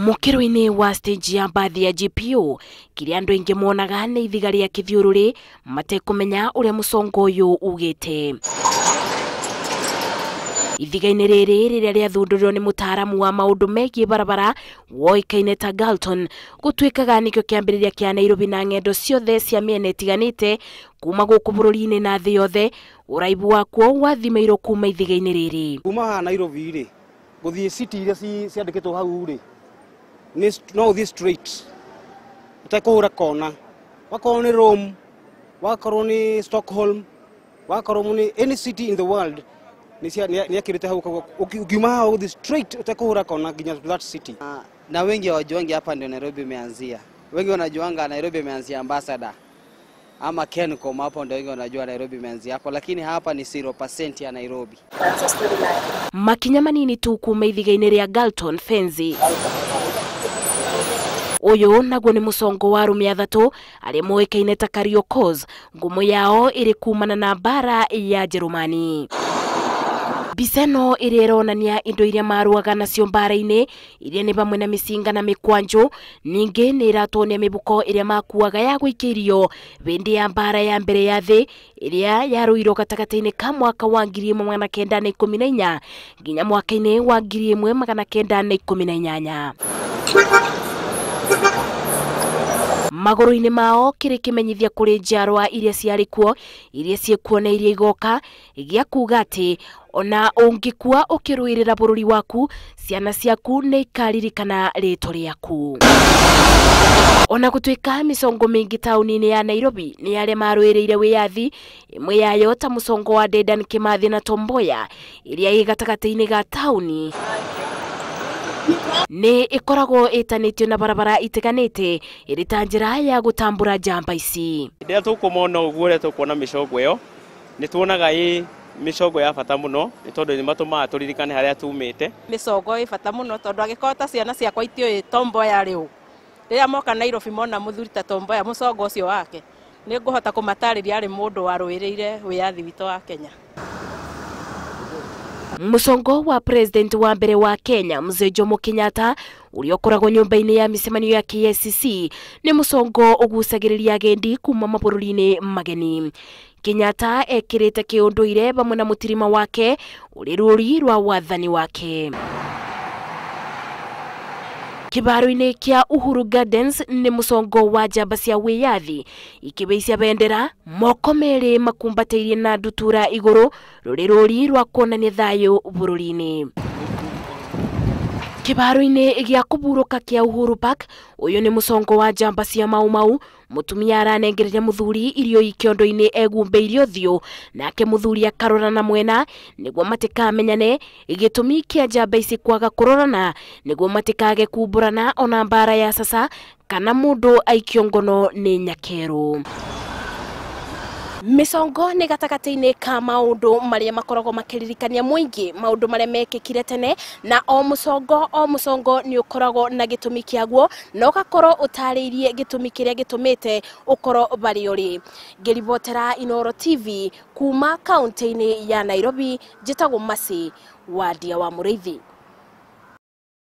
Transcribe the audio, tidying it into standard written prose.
Mũkĩro-inĩ wa stage ya mbathi ya GPO kĩrĩa andũ aingĩ monaga nĩ ithiga rĩa kĩthiũrũrĩ matekũmenya ũrĩa mũcongo ũyũ ugĩte. Ithiga-inĩ rĩrĩ rĩrĩa rĩathundũrirwo nĩ mũtaaramu wa maũndũ megiĩ barabara woĩkaine ta Galton, gũtuĩkaga nĩkĩo kĩambĩrĩria kĩa Nairobi na ng'endo ciothe cia mĩena ĩtiganĩte kuma gũkũ bũrũri-inĩ na thĩ yothe. Ũraibu wakuo wathimĩirwo kuma ithiga-inĩ rĩrĩ. Kuma haha Nairobi rĩ gũthiĩ city iria ciandĩkĩtwo hau rĩ no ũthiĩ straight ũtekũhũra kona, wakorwo nĩ Rome, wakorwo nĩ Stockholm, wakorwo nĩ any city in the world nĩ akĩrĩte hau, ukiuma haha ũthiĩ straight ũtekũhũra kona nginya to that city. Na wengi hawajuangi hapa ndio Nairobi imeanzia. Wengi wanajuanga Nairobi imeanzia Ambassador ama Kencom, hapo ndio wengi wanajua Nairobi imeanzia hapo, lakini hapa ni 0% ya Nairobi. Makinya manini tu kuma ithiga-inĩ rĩa Galton Fenzi. Ũyũ naguo nĩ mũcongo wa arũme athatũ arĩa moĩkaine ta Kariokors, ngumo yao ĩrĩ kumana na mbara ya Njerumani. Mbica ĩno ĩrĩa ĩronania indo iria marũaga nacio mbara-inĩ iria nĩ hamwe na mĩcinga na mĩkwanjũ, ningĩ nĩ ĩratuonia mĩbuko ĩrĩa makuaga ya gũikia irio hĩndĩ ya mbara ya mbere ya thĩ ĩrĩa yarũirwo gatagatĩ-inĩ ka mwaka wa 1914 nginya mwaka-inĩ wa 1918. Magũrũ-inĩ mao kĩrĩ kĩmenyithia kũrĩ njiarwa iria ciarĩ kuo, iria ciĩkuo na iria igoka, gĩa kuga atĩ ona ũngĩkua ũkĩrũĩrĩra bũrũri waku, ciana ciaku nĩ ikaririkana rĩtwa rĩaku. Ona gũtuĩka mĩcongo mĩingĩ taũni-inĩ ya Nairobi nĩ arĩa marũĩrĩire wĩyathi, ĩmwe yayo ta mũcongo wa Dedan Kimathi na Tom Mboya ĩrĩa ĩ gatagatĩ-inĩ ga taũni nĩ ĩkoragwo ĩtanĩtio na barabara itiganĩte ĩrĩ ta njĩra ya gũtambũra njamba ici. Rĩrĩa tũkũmona ũguo, ũrĩa tũkuona mĩcongo ĩyo nĩ tuonaga ĩ mĩcongo ya bata mũno, nĩ tondũ nĩ matũmaga tũririkane harĩa tumĩte. Mĩcongo ĩ bata mũno tondũ angĩkorwo ta ciana ciakwa itiũĩ Tom Mboya rĩu, rĩrĩa moka Nairobi mona mũthuri ta Tom Mboya mũcongo ũcio wake, nĩ ngũhota kũmatarĩria arĩ mũndũ warũĩrĩire wĩyathi witũ wa Kenya. Mũcongo wa president wa mbere wa Kenya Mzee Jomo Kenyatta ũrĩa ũkoragwo nyũmba-inĩ ya mĩcemanio ya KICC nĩ mũcongo ũgucagĩrĩria agendi kuma mabũrũri-inĩ mageni. Kenyatta ekĩrĩte kĩũndũire hamwe na mũtirima wake ũrĩ rũri rwa wathani wake. Kĩbaro-inĩ kĩa Uhuru Gardens nĩ mũcongo wa njamba cia wĩyathi ikĩbeicia bendera, moko merĩ makumbatĩirie na ndutura igũrũ rũrĩ rũri rwa kuonania thayũ bũrũri-inĩ. Kĩbaro-inĩ gĩa kũburũka kĩa Uhuru Park, ũyũ nĩ mũcongo wa njamba cia Mau Mau. Mũtumia aranengereria mũthuri irio ikĩondo-inĩ egumbĩirie ũthiũ, nake mũthuri akarora na mwena nĩguo matikamenyane. Gĩtũmi kĩa njamba ici kwaga kũrorana nĩguo matikage kumbũrana ona mbara ya sasa kana mũndũ aikio ngono nĩ nyakerũ. Mĩcongo nĩ gatagatĩ-inĩ ka maũndũ marĩa makoragwo makĩririkania mũingĩ maũndũ marĩa mekĩkire tene, na o mũcongo nĩ ũkoragwo na gĩtũmi kĩaguo na ũgakorwo ũtarĩirie gĩtũmi kĩrĩa gĩtũmĩte ũkorwo barĩ ũrĩ. Ngĩribotera Inooro TV kuma kaũntĩ-inĩ ya Nairobi, njĩtagwo Mercy Wandia wa Mũrĩithi.